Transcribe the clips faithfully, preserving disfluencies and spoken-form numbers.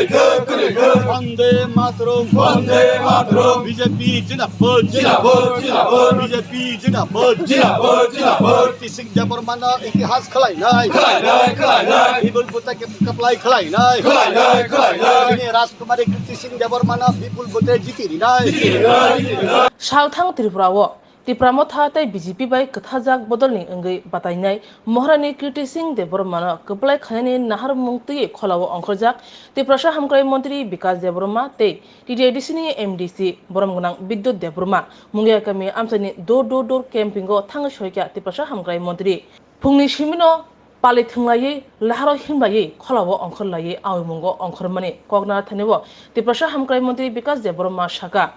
Vande Mataram. Vande Mataram. B J P Jindabad. Jindabad, jindabad. B J P Jindabad. Jindabad, jindabad. Kirti Singh Debbarmano itihas khwlainai. Khwlainai, khwlainai. Bipul bhute kep-, kaplai khwlainai. Khwlainai, khwlainai. Chini Rajkumari Kirti Singh Debbarmano bipul bhute jiti rinai. Jiti rinai, jiti rinai. Salthang Tripura o Tipra Motha tei B J P bai kwthajak bodolni wngwi batainai Maharani Kirti Singh Debbarmano kwplai khainani naharmung twiwi kholao ongkhorjak Tiprasa Hamkrai Montri Bikas Debbarma tei T T I D C ni M D C borom gwnang Bidyut Debbarma Mungia kami amchaini door to door camping o thangwi soikha Tiprasa Hamkrai Montri. Phungni simino pali thwnglaiwi, laharo himlaiwi, kholao ongkhorlaiwi, awimungo ongkhormani kokna thanio Tiprasa Hamkrai Montri Bikas Debbarma saka,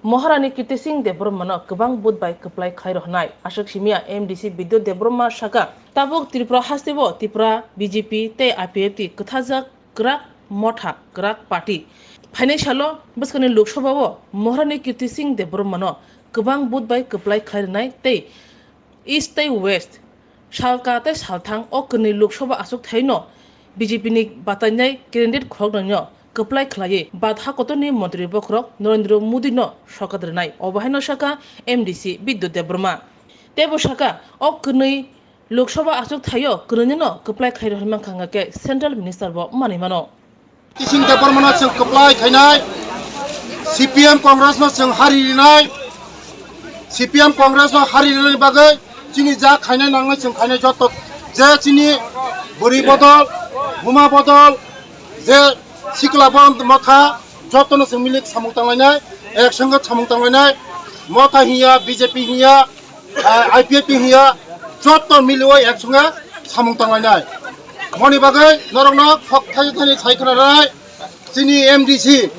Maharani Kirti Singh Debbarmano kwbang vote bai kwplai khlai rohornai. Aswk simiya M D C Bidyut Debbarma saka, tabuk Tripura hasteo Tipra B J P tei I P F T kwthajak kwrak motha, kwrak party. Phainai salo bwskangni Lok Sabha o Maharani Kirti Singh Debbarmano kwbang vote bai kwplai khlai rwnai tei East tei West, salka tei salthang o kwnwi Lok Sabha achukthai no B J P ni batainai candidate khoroknwi no kwplai khlaiwi badha kotorni montri bokhorok Narendra Modi no sokat rwnai. Obo haino saka M D C Bidyut Debbarma. Teibo saka o kwnwi Lok Sabha achukthai o kwnwi no kwplai khlai rohorwi mankha hwnkhe Central Minister bo manwi mano. Kirti Singh Debbarmano chwng kwplai khainai, C P M Congress no chwng hari rinai, C P M Congress no hari rinani bagwi chini ja khainai nangnai chwng khainai joto je chini bwrwi bodol, buma bodol, je sikla bo motha jotono chwng milik samung tanglainai, ek sangwe samung tanglainai, motha hiya, B J P hiya, ah, I P F T hiya, joto miliwi ek sangwe samung tanglainai. Moni bagwi norokno khok thai thani sai khwna rwnai. Chini M D C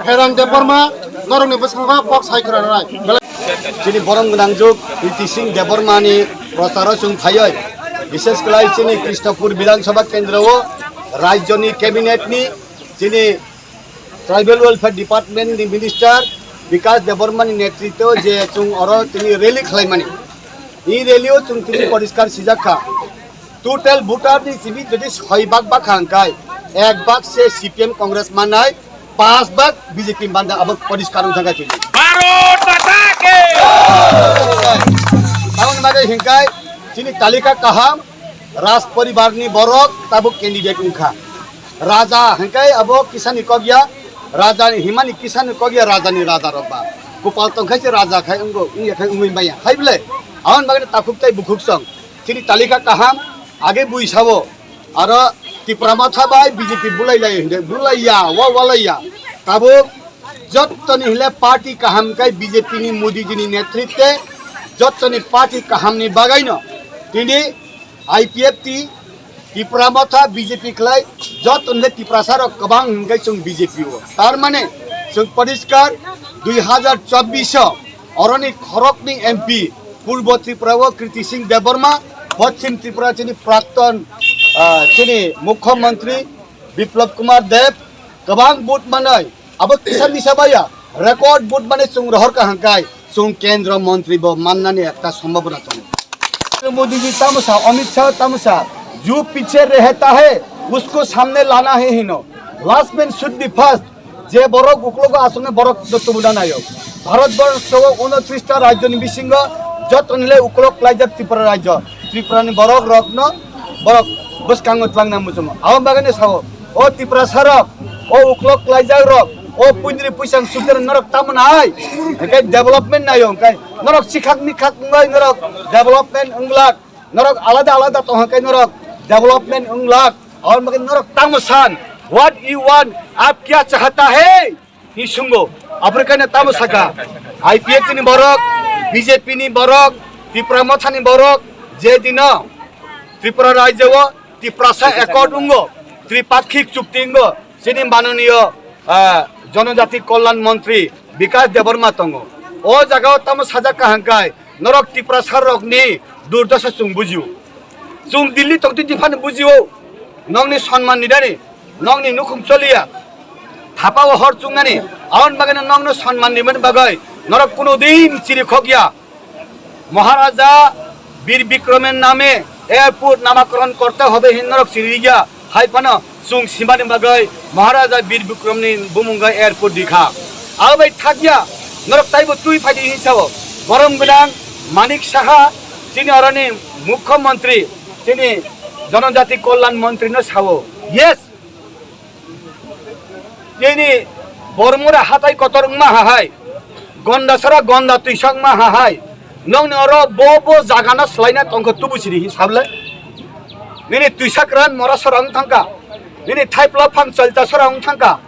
Herang Debbarma norokni bwskango kok sai khwna rwnai. Chini borom gwnang juk Kirti Singh Debbarmani procharo chwng phaiwi, bishesh khlai chini Krishnapur Bidhan Sabha Kendro o rajyoni cabinet ni chini Tribal Welfare Department ni Minister Bikas Debbarma ni netritwo je chwng oro tini rally khlaimani. I rally o chwng tini poriskar sijak kha. Total voter ni simi jodi soi bak bak kha hwnkhe, ek bak se C P M Congress mannai, panch bak B J P mannai, abo poriskar wngkha tini. Bharat Mata ki! Tamoni bagwi hwnkhe chini talika kaham, Raj poribar ni borok tabuk candidate wngkha. Raja hwnkhe abo kisani kok ya, raja ni himani kisani kok ya, raja ni raja rok ba. Kupal tongkhai se raja khai wngwi, wngya khai wngwi maya. Hai bwle? Aboni bagwi takhuk tei bukhuk song. Chini talika kaham, age bui sabo. Aro Tipra Motha bai B J P bulai lai hwnkhe, bulai ya, wa walai ya. Tabuk jottoni hile party kaham khai B J P ni Modi ji ni netritwe jottoni party kaham ni bagwi no tini I P F T, Tipra Motha, B J P khlai, joto hwnle Tiprasa rok kwbang hwnkhai chwng B J P o. Tar mane chwng poriskar dui hazar chobbish o oroni khoroknwi M P, Purbo Tripura o Kirti Singh Debbarma, Poschim Tripura chini prakton, ah, chini Mukhyamantri Biplab Kumar Deb, kwbang vote manwi, abo kisa misa baya, record vote mane chwng rohor ka hangkai, chwng kendro montri bo mannani ekta sombhabona tongo. Modi जी तमसा, अमित शाह तमसा, जो पीछे रहता है, उसको सामने लाना है हिनो। Last man should be first. Je borok uklogo asongne borok do tubuna nayo. Bharat borso o unotris ta rajyo ni bisingo jotoni le uklok klaijak Tripura rajyo. Tripura ni borok rokno borok bwskango twlangna muchungo. Abo bagwi sao, o Tiprasa rok, o uklok klaijak rok, o puindri puisang sudar norok tamon hai, hingke development nayo, hingke norok sikhak mikhak wngoi norok development wngwlak, norok alada alada tong hingke norok development wngwlak, aboni bagwi norok tamo san, what you want, aap kya chahta hai? Hi sungo, aphuru kaino tamo saka, I P F T ni borok, B J P ni borok, Tipra Motha ni borok, je dino Tripura rajyo o Tiprasa Accord wngo, Tripakhik chukti wngo, chini manoniyo, ah, Jonojati Kolyan Montri Bikas Debbarma tongo. O jaga o tamo sajak kaham kai, norok Tiprasa rokni durdosha chwng bujio. Chwng Delhi tongtwi diphano bujio, nokni sonman ni dani, nokni nukhung choliya, thapa o hor chungnani, aboni bagwi nokno sonman rimani bagwi norok kuno din chiri khokya. Maharaja Bir Bikromer name airport namakoron korte hobe hin norok chiri ya, hai phano Chwng simani bagwi Maharaja Bir Bikramni bumung bai airport di kha. Abo bai thakya norok taibo twi phaidi hinwi sao. Borom gwnang Manik Saha, chini oroni Mukhyamantri, chini Janajati Kalyan Mantri no sao. Yes, chini Bormura hatai kotor wngma hahai, Gonda sara Gonda twisa wngma hahai, nongni oro bo bo jaga no swlaina tongkha tubu siri hi sable. Nini twisa kran mora sara wng thangka, nini thaipla phang chalta sara wng thangka,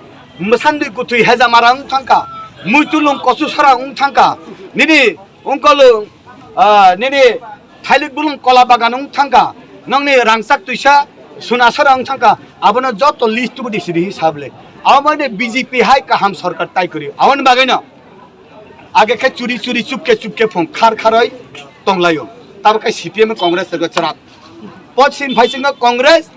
mwsandwi kutwi hejamara wng thangka, muitulung kosu sara wng thangka, nini ungkolung, ah, nini thailik bulung kola bagan wng thangka, nongni rangchak twisa suna sara wng thangka, abono joto list tubu di siri hi sable. Abo mane B J P hai kaham sorkar tai kwrwi. Aboni bagwi no age khe churi churi chupke chupke phung khar kharoi tonglaio. Tabo khe C P M Congress rwgo chwrak. Pochim phaisingo Congress,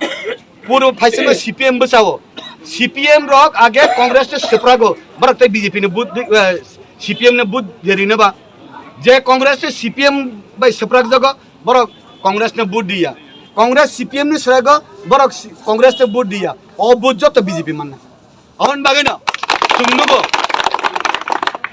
purbo phaisingo C P M bwsao. C P M rok age Congress no swprago. Borok tei B J P ni vote, eh, C P M ni vote derino ba. Je Congress tei C P M bai swprakjago, borok Congress no vote diya. Congress C P M ni swrago, borok si-, Congress no vote diya. O vote joto B J P manna. Aboni bagwi no chwng nugo,